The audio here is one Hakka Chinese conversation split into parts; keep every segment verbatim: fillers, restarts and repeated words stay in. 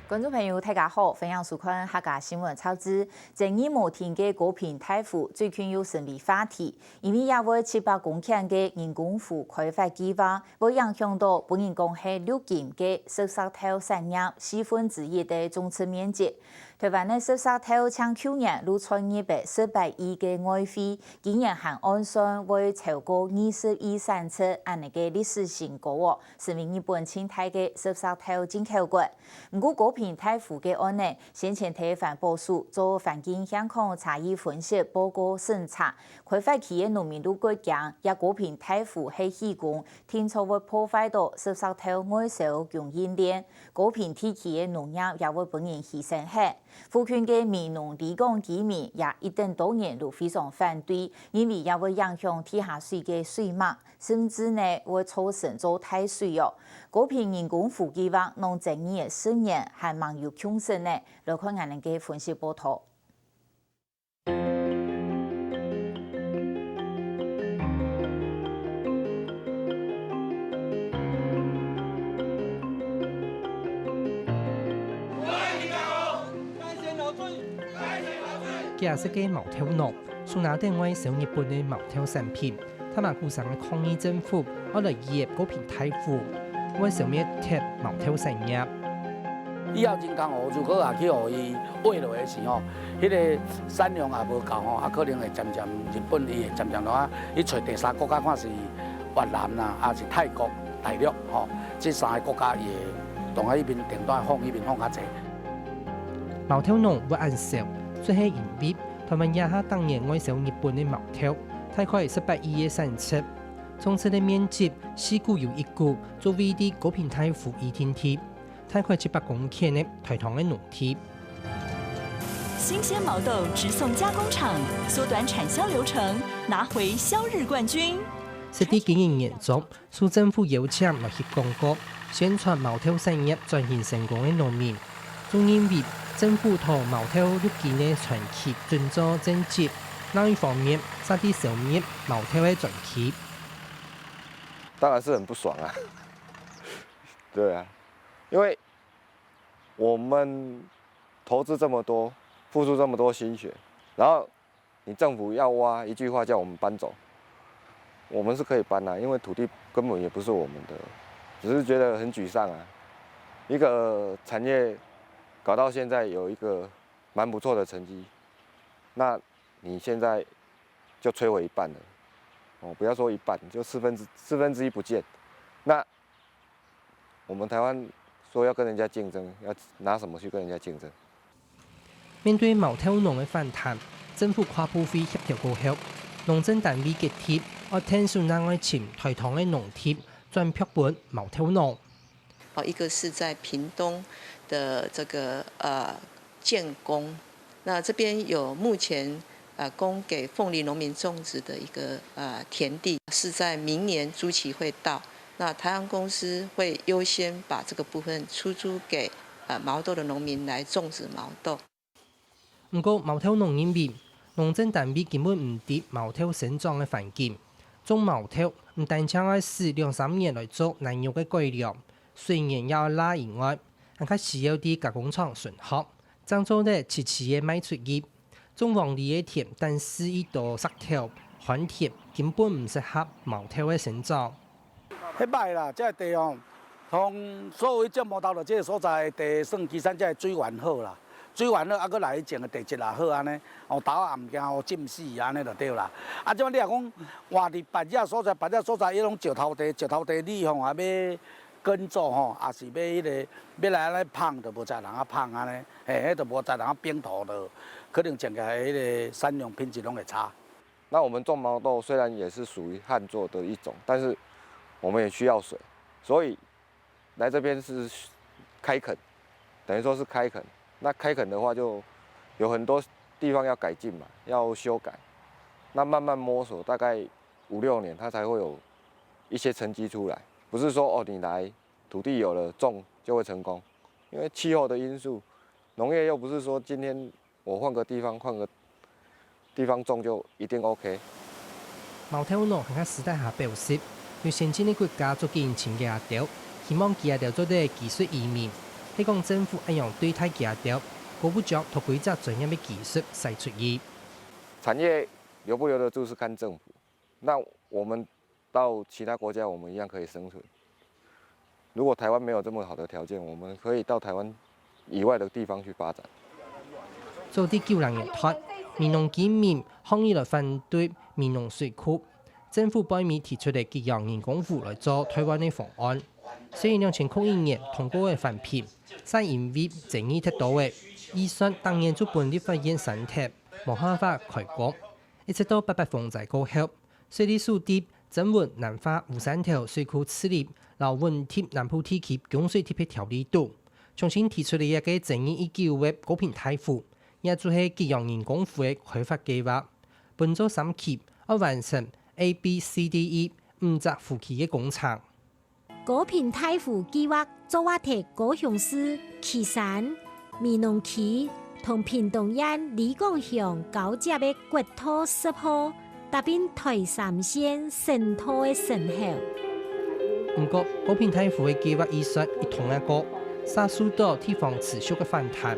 觀眾朋友，大家好，歡迎收看客家新聞超值。爭議無停个高屏大湖最近又成為話題，因為這位七百公頃个人工湖開發計畫，會影響到分人講係綠金个熟石頭產業四分之一个種植面積。台灣个熟石頭像舊年就賺入了十八億个外匯，今年還按算會超過二十億產值，恁呢个歷史新高哦，成為日本盡大个熟石頭進口國。 毋過高屏大湖个案呢，先前在環保署做環境現況差異分析報告審查，開發區个農民都過驚，這高屏大湖係起工，定著會破壞到熟石頭外銷供應鏈，高屏地區个農業也會分人犧牲忒。附近个美濃里港居民也一等多年都非常反對，認為這會影響地下水个水脈， 甚至呢會造成做大水哦。高屏人工湖計畫攏爭議个十年，還吂有共識呢？來看𠊎等个分析報導。 幾十个毛頭農，手拿等外銷日本个毛頭產品，大馬鼓聲个抗議政府，愛來挾高屏大湖，愛消滅忒毛頭產業。以後真艱苦，如果啊去予伊挖落的時候，迄个產量也無夠吼，啊可能會漸漸日本伊會漸漸落啊，去找第三國家，看是越南啦，啊是泰國、大陸吼，這三个國家伊會當啊一邊訂單放一邊放較濟。 毛頭農會恁少，就係因為台灣這下逐年外銷日本个毛頭，大概十八億个產值，種植个面積四股有一股就位在高屏大湖一定地，大概七百公頃个台糖个農地。新鮮毛豆直送加工廠，縮短產銷流程，拿回銷日冠軍。設立經營年中， 受政府邀請來翕廣告，宣傳毛豆產業轉型成功个農民，總認為政府討毛豆綠金个傳奇準做政績，另一方面，煞在消滅毛豆个轉機。當然是很不爽啊。對啊，因為我們投資這麼多，付出這麼多心血，然後 你政府要挖，一句話叫我們搬走，我們是可以搬啊，因為土地根本也不是我們的，只是覺得很沮喪啊。一個產業搞到現在有一個蠻不錯的成績，那你現在就摧毀一半了。哦，不要說一半，就四分之，四分之一不見。那 我們台灣說要跟人家競爭，要拿什麼去跟人家競爭？面對毛豆農个反彈，政府跨部會協調過後，農政單位決定，愛𢯭手另外尋台糖个農地，轉闢分毛豆農。哦，一個是在屏東的這個，呃，建工，那這邊有目前，呃，供給鳳梨農民種植的一個，呃，田地，是在明年租期會到，那台糖公司會優先把這個部分出租給，呃，毛豆的農民來種植毛豆。毋過，毛豆農認為，農政單位根本毋知毛豆生長个環境，種毛豆毋單淨愛使兩三年來做難育个改良，水源也愛罅以外，還較需要在加工廠巡河， 正做得齊齊个賣出去。種黃梨个田單使一多石頭、番田，根本毋適合毛豆个生長。迄擺啦，這个地方，同所有種毛豆的這个所在，地算基山這个水源好啦，水源好，啊，閣來種个地質也好安尼，哦，豆仔也毋驚予浸死安尼就對啦。啊，這擺你若講，換佇別个所在，別个所在，伊攏石頭地，石頭地，你吼，啊，欲 耕作吼，也是欲迄个，欲來安尼放，就無在人啊放安尼，嘿，迄就無在人啊冰土的，可能種起來迄个產量品質攏會差。那我們種毛豆雖然也是屬於旱作的一種，但是我們也需要水，所以來這邊是開墾，等於說是開墾。那開墾的話，就有很多地方要改進嘛，要修改。那慢慢摸索，大概五六年，它才會有一些成績出來。不是說哦，你來 土地有了種就會成功，因為氣候的因素，農業又不是說今天我換個地方，換個地方種就一定OK。毛豆農還較私底下表示，有先進个國家做緊尋佢兜，希望佢兜做得技術移民，係講政府恁樣對待佢兜，高不將討歸隻專業个技術徙出去。產業留不留得住是看政府。那我們到其他國家，我們一樣可以生存。如果台灣沒有這麼好的條件，我們可以到台灣以外的地方去發展。早在九零年代，美濃居民抗議來反對美濃水庫，政府背尾提出个極洋人工湖來做替換个方案。所以兩千空一年通過个環評，正因為爭議忒多个，預算逐年就分立法院刪忒，無辦法開工。一直到八八風災過後，水利署在曾文南化烏山頭水庫治理摎穩定南部地區供水特別條例肚，重新提出了一個爭議已久个高屏大湖，也就係極洋人工湖个開發計畫，分做三期，愛完成A、B、C、D、E五隻湖區个工程。高屏大湖計畫做下在高雄市旗山、美濃區同屏東縣里港鄉交接个國道十號， 搭配台三線省道个成效。毋過，高屏大湖个計畫預算一通仔過，煞受到地方持續个反彈。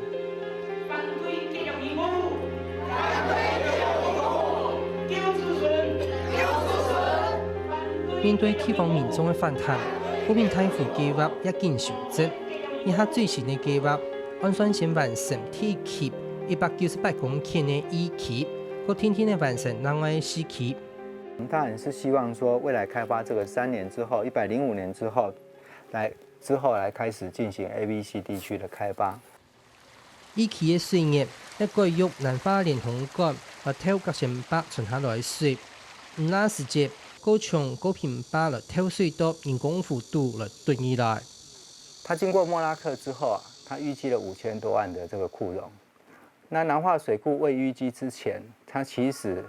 面對地方民眾个反彈，高屏大湖計畫也緊收掣。這下最新个計畫，按算先完成第一期一百九十八公頃个一期， 閣定定仔完成另外四期。我們當然是希望說，未來開發這個三年之後，一百零五年之後，來之後來開始進行A、B、C地區的開發。一期个水源，愛改用南化連通管來透隔仙壩傳下來个水。毋罅時節，過從高屏壩來透水到人工湖肚來囤起來。它經過莫拉克之後啊，它淤積了五千多萬的這個庫容。 那南化水庫未淤積之前，它其實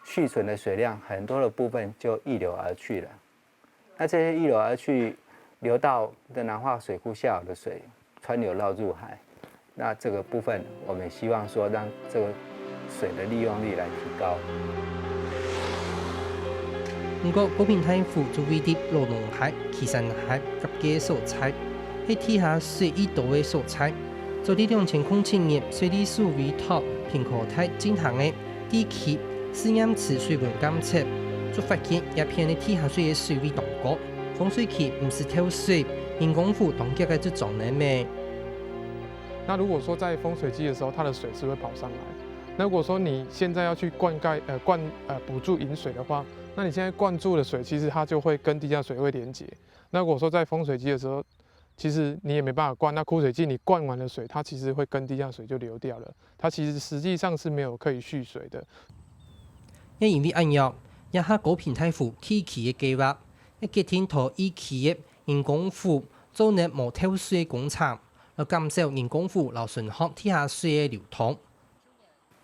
蓄存的水量很多的部分就溢流而去了。那這些溢流而去，流到的南化水庫下游的水，川流到入海，那這個部分我們希望說讓這個水的利用率來提高。毋過，高屏大湖就位在羅東溪、旗山溪交界所在，係地下水已多个所在。 早在兩千空七年，水利署委託屏科大進行个地區試驗池水文監測，就發現這片个地下水个水位當高，豐水期毋使透水，人工湖當遽个就裝滿了。那如果說在豐水期的時候，它的水是會跑上來。那如果說你現在要去灌溉呃灌呃補助引水的話，那你現在灌注的水其實它就會跟地下水位連接。那如果說在豐水期的時候， 其實你也沒辦法灌。那枯水期你灌完了水，它其實會跟地下水就流掉了，它其實實際上是沒有可以蓄水的。也因為恁樣，這下高屏大湖第一期个計畫，也決定在一期个人工湖做若無透水个工程，來減少人工湖摎順河地下水个流動。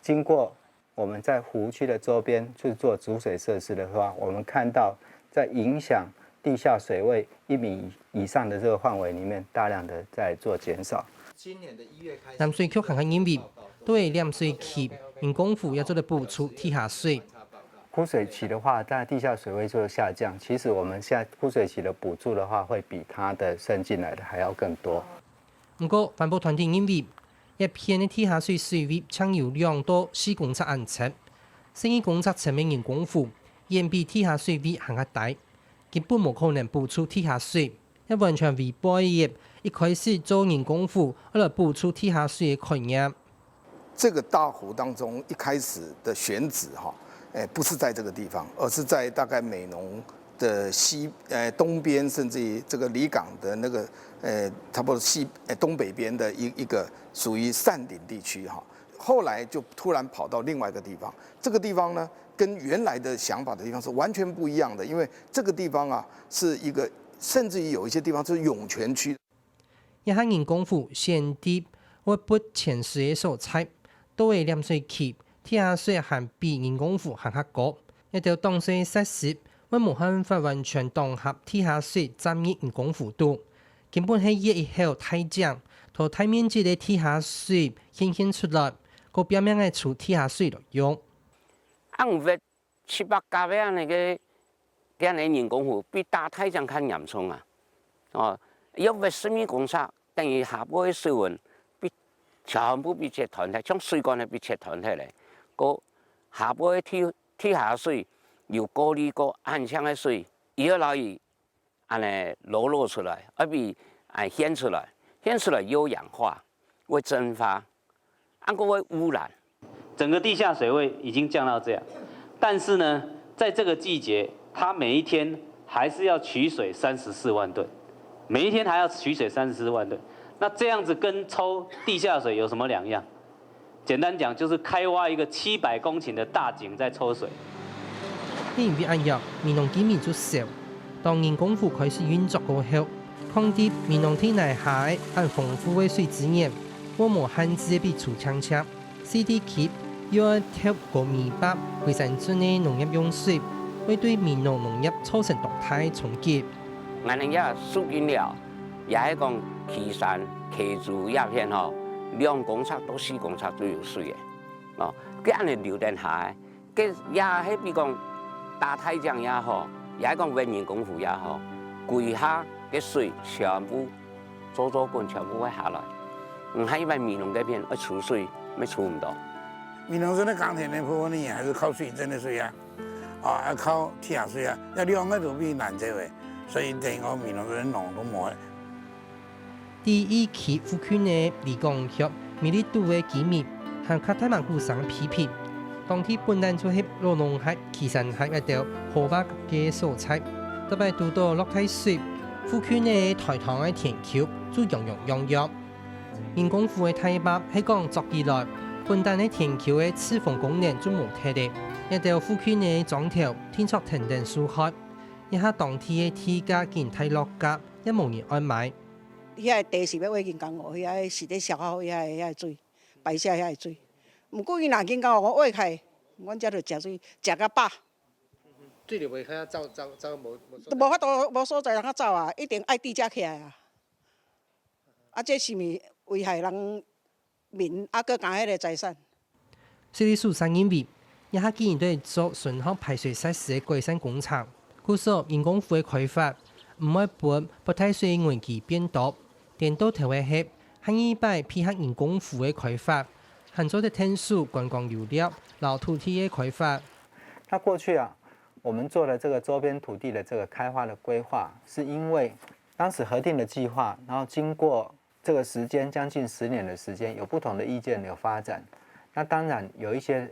經過 我們在湖區的周邊去做儲水設施的話，我們看到在影響地下水位一米以上的這個範圍裡面，大量的在做減少。南水局還較認為，對鹽水期，人工湖也做得補助地下水。枯水期的話，它地下水位做下降，其實我們現在枯水期的補助的話，會比它的滲進來的還要更多。 毋過，環保團體認為，這片个地下水水位淨有兩到四公尺恁深，設計工程層个人工湖，遠比地下水位還較低，根本無可能補助地下水，也完全違背了一開始做人工湖愛來補助地下水个概念。 這個大湖當中一開始的選址哈，哎，不是在這個地方，而是在大概美濃的西，呃，東邊，甚至於這個里港的那個，呃，差不多西，呃，東北邊的一一個屬於山頂地區哈。後來就突然跑到另外一個地方，這個地方呢，跟原來的想法的地方是完全不一樣的，因為這個地方啊是一個，甚至於有一些地方是湧泉區。 這下人工湖選在會濺淺水个所在，到了鹽水期，地下水還比人工湖還較高。這兜擋水个設施會無辦法完全擋合地下水站入人工湖肚，根本係挖一口大井，在大面積个地下水顯現出來，過拚命仔取地下水來用。恁樣挖七八甲个恁樣个，恁樣个人工湖比打大井較嚴重啊！哦，要挖十二公尺，等於下背个水文被全部被切斷忒，像水管个被切斷忒咧。過下背个地地下水有過濾過恁淨个水，以後來以 恁呢流露出來，愛比恁顯出來，顯出來有氧化，會蒸發，恁个會污染。整个地下水位已经降到这样，但是呢，在这个季节，它每一天还是要取水三十四万吨，每一天还要取水三十四万吨。那这样子跟抽地下水有什么两样？简单讲，就是开挖一个七百公顷的大井在抽水。係因為恁樣，美濃居民就愁。當人工湖開始運作過後，囥在美濃地泥下个恁豐富个水資源，會無限制个被抽淨淨。四地區又愛投過二百歸三噸个農業用水，會對美濃農業造成當大个衝擊。 𠊎等也收緊了，也係講旗山、溪洲這片吼，兩公尺到四公尺都有水个。哦，該恁呢流等下个，該也係比講打大井也好，也係講挖人工湖也好，歸下个水全部做做滾，全部會下來。毋係一般美濃該片愛抽水，乜抽毋到。美濃鎮个耕田个部分呢，還係靠水，真个水啊。 啊，愛靠地下水啊，這兩个都被攔走个，所以等於講美濃个農都無个。第一區附近个李港鄉、美麗島个居民，還較大聲鼓聲批評，當地本來就係老農業、旗山業該兜好挖个所在，逐擺堵到落大水，附近个台糖个田坵就洋洋洋洋。 人工湖个大壩係講鑿起來，本旦个田坵个自防功能就無忒咧，這兜附近个庄頭定著跈等受害，這下當地个地價緊大落價，也無人愛買。遐个地是欲挖緊江湖，遐个是咧消耗遐个遐个水，排泄遐个水。毋過伊若緊江湖，我挖開，阮遮就食水，食甲飽。水就袂遐走走走無無所在。無法度，無所在通走啊，一定愛地價起來啊。 啊，這是毋是危害人民啊，閣加彼个財產？水利署正認為，這下既然都係做順項排水設施个改善工程，故所人工湖个開發，毋會分發大水个危機變多，顛倒頭个係，下二擺配合人工湖个開發，還做得𢯭手觀光遊覽摎土地个開發。那過去啊，我們做了這個周邊土地的這個開發的規劃，是因為當時核定的計劃，然後經過 這個時間將近十年的時間，有不同的意見有發展。那當然有一些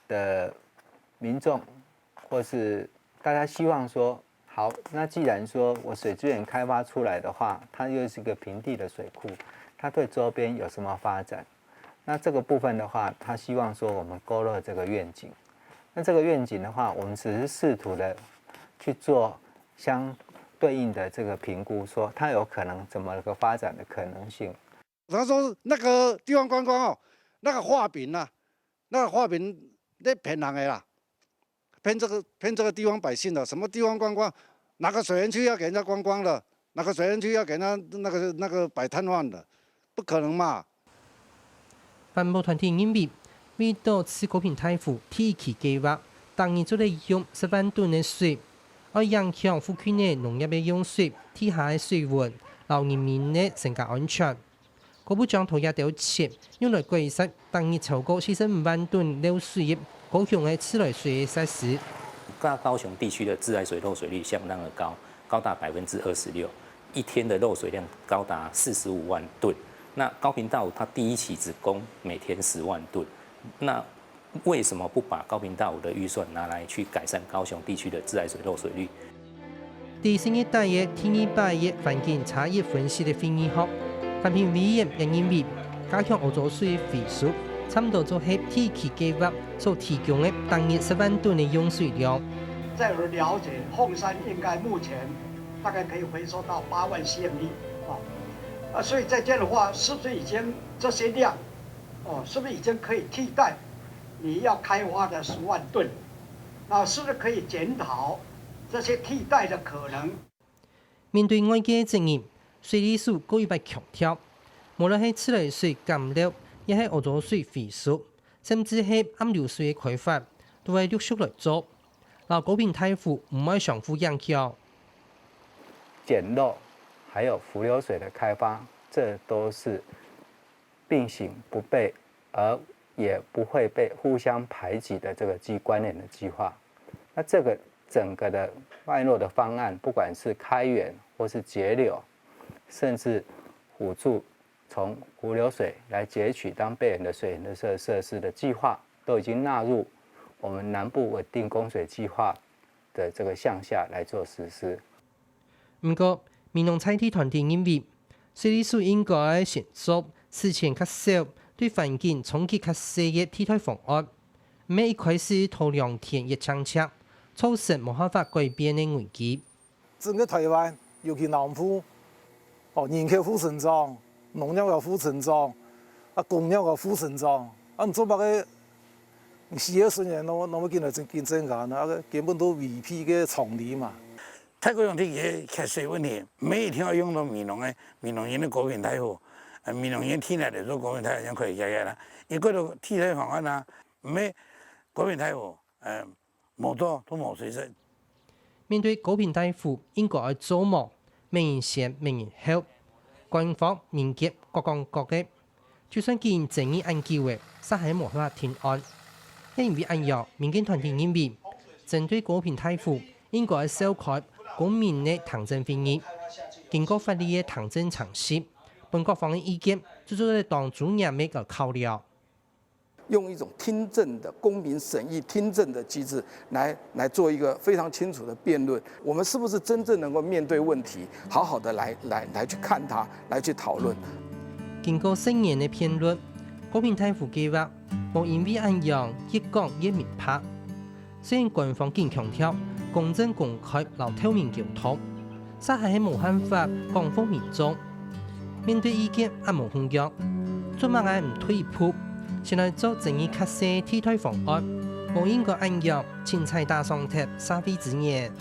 的民眾，或是大家希望說，好，那既然說我水資源開發出來的話，它又是一個平地的水庫，它對周邊有什麼發展？那這個部分的話，他希望說我們勾勒這個願景。那這個願景的話，我們只是試圖的去做相對應的這個評估，說它有可能怎麼個發展的可能性。他說那個地方觀光哦，那個畫餅啊，那個畫餅在騙人的啦，騙這個騙這個地方百姓的，什麼地方觀光，哪個水源區要給人家觀光的，哪個水源區要給人家那個那個擺攤販的，不可能嘛。 環保團體認為，為著自高屏大湖第一期計畫，逐日做得用十萬噸个水，愛影響附近个農業个用水、地下个水文，摎人民个生活安全。柯部長討這兜錢用來改善逐日超過四十五萬噸漏水个高雄个自來水个設施。高高雄地區的自來水漏水率相當的高，高達百分之二十六，一天的漏水量高達四十五萬噸。那高屏大湖它第一期只供每天十萬噸，那為什麼不把高屏大湖的預算拿來去改善高雄地區的自來水漏水率？第四月底个第二擺个環境差異分析个會議項，環評委員也認為，加強漚糟水回收，差毋多就係第一期計畫所提供个逐日十萬噸个用水量。在我的了解，鳳山應該目前大概可以回收到八萬C M立啊，啊，所以在這樣的話，是不是已經這些量，哦，是不是已經可以替代你要開發的十萬噸？那是不是可以檢討這些替代的可能？面對外界質疑，水利署過一擺強調，無論係自來水減漏，也係漚糟水回收，甚至係暗流水个開發，都會陸續來做，摎高屏大湖毋會相互影響。減漏，還有伏流水的開發，这都是并行不悖，而也不会被互相排挤的这个既关联的计划。那这个整个的脉络的方案，不管是开源或是节流，甚至辅助从湖流水来截取当备源的水源的设设施的计划，都已经纳入我们南部稳定供水计划的这个项下来做实施。毋過，美濃在地團體認為，水利署應該先做事前較少、對環境衝擊較細个替代方案，毋係一開始討論田越清楚，造成無辦法改變个危機。整个台灣，尤其南部，哦，人口負成長，農業个負成長，啊，工業个負成長，啊，你做麼个？你四个成員攏攏會跟來競爭啊，啊，根本都違背个常理嘛。 太過用地个缺水問題，毋係一定愛用到美濃个美濃人个高屏大湖，呃，美濃人地泥來做高屏大湖，恁樣可以解決啦。一個都替代方案啊，毋係高屏大湖，呃，無做都無水準。面對高屏大湖，應該愛做麼？麼人先，麼人後？官方、民間各講各个。 就算經爭議恁久了，煞還無法定案。也因為恁樣，民間團體認為，針對高屏大湖，應該召開公民个聽證會議，經過法律个聽證程序，分各方个意見，做做得當專業个考量。用一種聽證的公民審議聽證的機制來來做一個非常清楚的辯論。我們是不是真正能夠面對問題，好好的來來來去看它，來去討論？經過十年个辯論，高屏大湖計畫無因為恁樣越講越明白。雖然官方緊強調公正公開摎透明溝通，煞還係無辦法講服民眾。面對意見恁無共樣，做麼个毋退一步，先來做爭議較細个替代方案，無應該恁樣凊彩打爽忒社會資源。